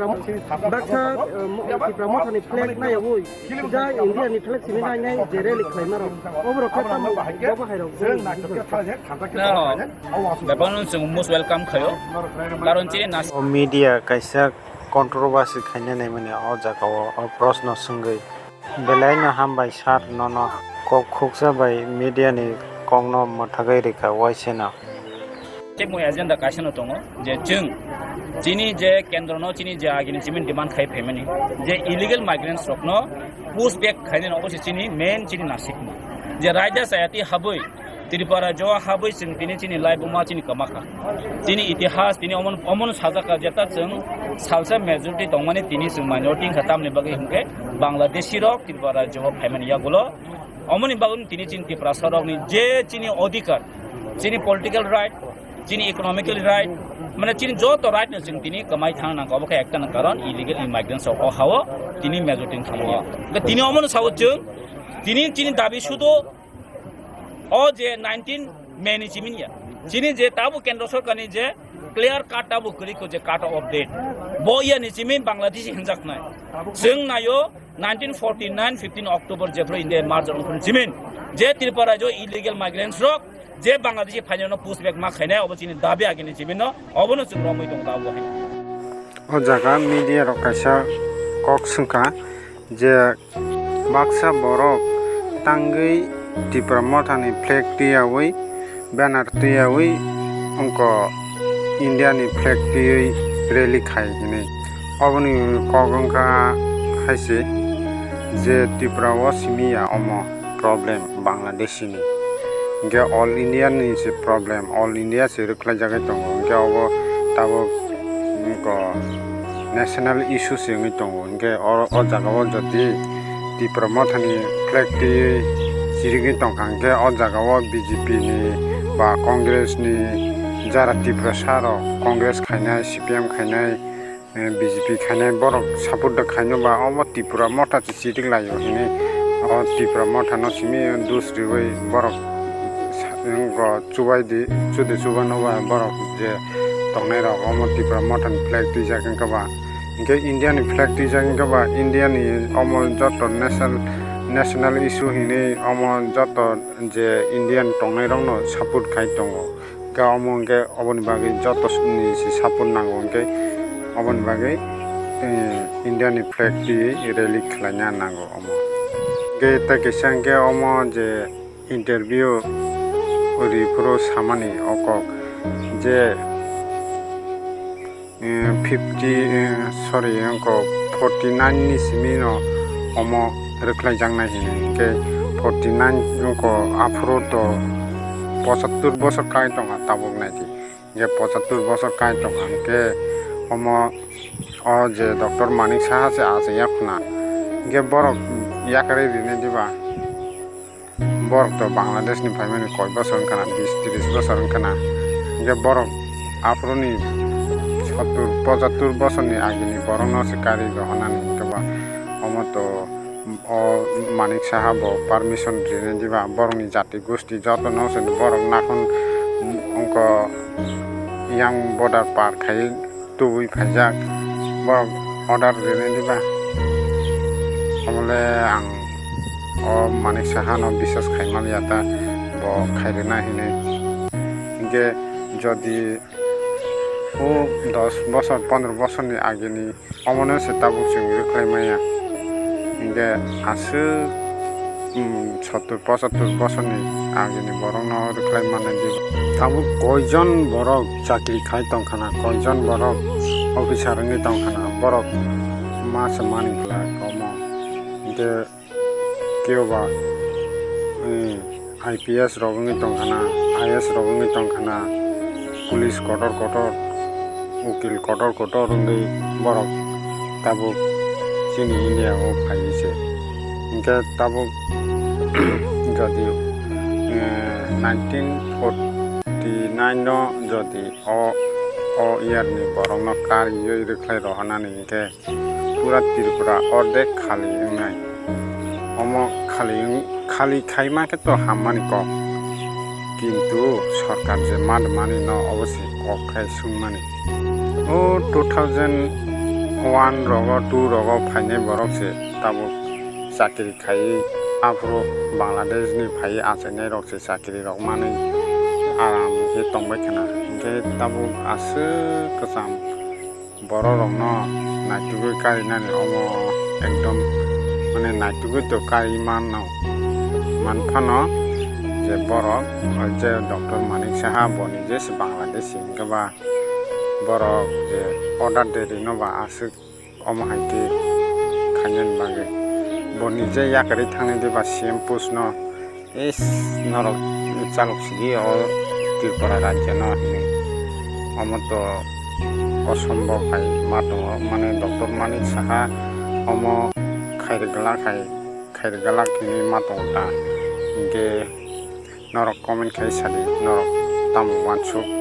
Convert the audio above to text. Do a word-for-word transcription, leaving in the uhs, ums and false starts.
Baksa, eh, mo-, Tipra Mothani flag naiyawi, ja India ni flag simi nainai je rally khlaima rok. Oborok khe tamo bobo hai rok je. No. Bebak no chwng most welcome khaio. Karon chini nas- O media kaisa controversy khaina naimani o jaga o, o proshno swngwi. Belai no hambai sir, nono kok khuksa bai media ni kok no mwthagwi rikha waise no. Tei mui agenda kaisa no tongo je chwng chini je kendro no chini je agini chini demand khai phaimani je illegal migrants rok no push back khainani obo se chini main chini nasikma je raida sayati habwi Tripura rajyo habwi chwng tini chini laibuma chini kwma kha. Chini itihas tini omon, omon sajak kha jeta chwng salsa majority tongmani tini chwng manya tingkha tamni bagwi hwnkhe Bangladeshi rok Tripura rajyo phaimani yagulo. Omoni bagwi tini chini Tiprasa rokni je chini odhikar, chini political right, chini economical right, mane chini joto right no chwng tini kwmai thang nang obo khe ekta na karon illegal immigrants rok o hao tini majority thangmani. Tini omono sao chwng tini chini dabi sudo O je nineteen May ni chimini ya. Chini je tabuk Kendra Sorkar ni je clear cut tabuk kwrwi kho je cut off date. Bo ya ni chimi Bangladeshi hinjak nai. Chwng nayo nineteen forty-nine fifteen October jephru India merge wngkha chimin. Je Tripura jo illegal migrants rok je Bangladeshi phainai no push back ma khainai obo chini dabi agini chimin no obo no chwng romwi tong tabuk hai. O jaga media rok kaisa kok swngkha je baksa borok tangwi Tipra Mothani flag twiyawi, banner twiyawi, wngkha India ni flag twiwi rally khai hinwi. Oboni kok wngkha hai se je Tripura o simi ya omo problem Bangladesh. Sini. Hingke all India ni se problem, all India se rwkhlaijagwi tongo. Hingke obo tabuk, mm, ko national issue se wngwi tongo. Hingke o, o jaga o jodi Tipra Mothani flag twi chirigwi tongkha, hingke o jaga o B J P ni ba Congress ni jara Tiprasa rok Congress khainai, C P M khainai, eh, B J P khainai borok support da khaino ba omo Tipra Motha se chirik laio hinwi o Tipra Motha no simi dos riwi borok sa-, wngkha chubai di, chudi chubano ba borok je tongnai rok omo Tipra Motha ni flag twijak wngkha ba. Hingke India ni flag twijak wngkha ba India ni omo joto national, national issue hinwi omo joto je Indian tongnai rok no support khai tongo. Hingke omo hingke oboni bagwi joto ni se support nango hingke oboni bagwi, eh, India ni flag twi rally khlaina nango omo. Hingke tei kisa hingke omo je interview ri phuru samani o kok je, eh, fifty, eh, sorry, wngkha forty nine ni simi no omo rwkhlaijaknai hinwi, hingke forty nine wngkha aphuru to pochattor bosor kai tongkha tabuk naidi, hingke pochattor bosor kai tongkha, hingke omo o je Doctor Manik Saha se achaiya khuna, hingke borok yakarwi rinai diba? Borok to Bangladesh ni phaimani koi bosor wngkha na, bis tris bosor wngkha na. Hingke borok aphuru ni sottur pochattor bosor ni age ni borok no se kari rohornani hingke ba omo to o Manik Saha bo permission rinai diba borok ni jati gosti joto no se borok nakhon wngkha yang border par khai tubui phaijak, borok order rinai diba? Omole ang o Manik Saha no biswas khai manya ta, bo khai rwna hinwi. Hinkhe jodi o dos bosor, pondro bosorni agini omono se tabuk chwng rwkhlai manya, hinkhe aswk, um, sottur pochattor bosorni agini borokno rwkhlai mannai di. Tabuk koijon borok chakri khai tongkhana, koijon borok officer wngwi tongkhana, borok ma se mani glak omo. Hinkhe kebo ba, eh, I P S rok wngwi tongkhana, I A S rok wngwi tongkhana, police kotor kotor, ukil kotor kotor wngwi borok tabuk chini India o phaiwi se. Hinkhe tabuk jodi, eh, nineteen forty nine no jodi o, o year ni borokno kariwi rwkhlai rohornani hinkhe pura Tripura ordek khali wngnai. Omo khali wng-, khali khaima khe to hammani kok, kintu sorkar je ma mani no obo se kok khai sungmani. O two thousand one rogo, two rogo phainai borok se tabuk chakri khaiwi, aphuru Bangladesh ni phaiwi achainai rok se chakri rok manwi aram khe tongbai khna. Hinkhe tabuk aswk kwcham borok rokno naitugwi karinani omo ekdom mane naitugwi to kari mano, manphano je borok je Doctor Manik Saha bo nije se Bangladeshi hinkhe ba borok je order de rino ba aswk omo hai khe khainani bagwi. Bo nije yakarwi thangni de ba C M post no, is norok chalok sidi o Tripura rajya no hinwi. Omo to osombhob hai ma tongo, mane Doctor Manik Saha omo khairok glak hai, khairok glak hinwi ma tongo ta. Hinkhe norok comment khai sadi, norok tamo uansuk.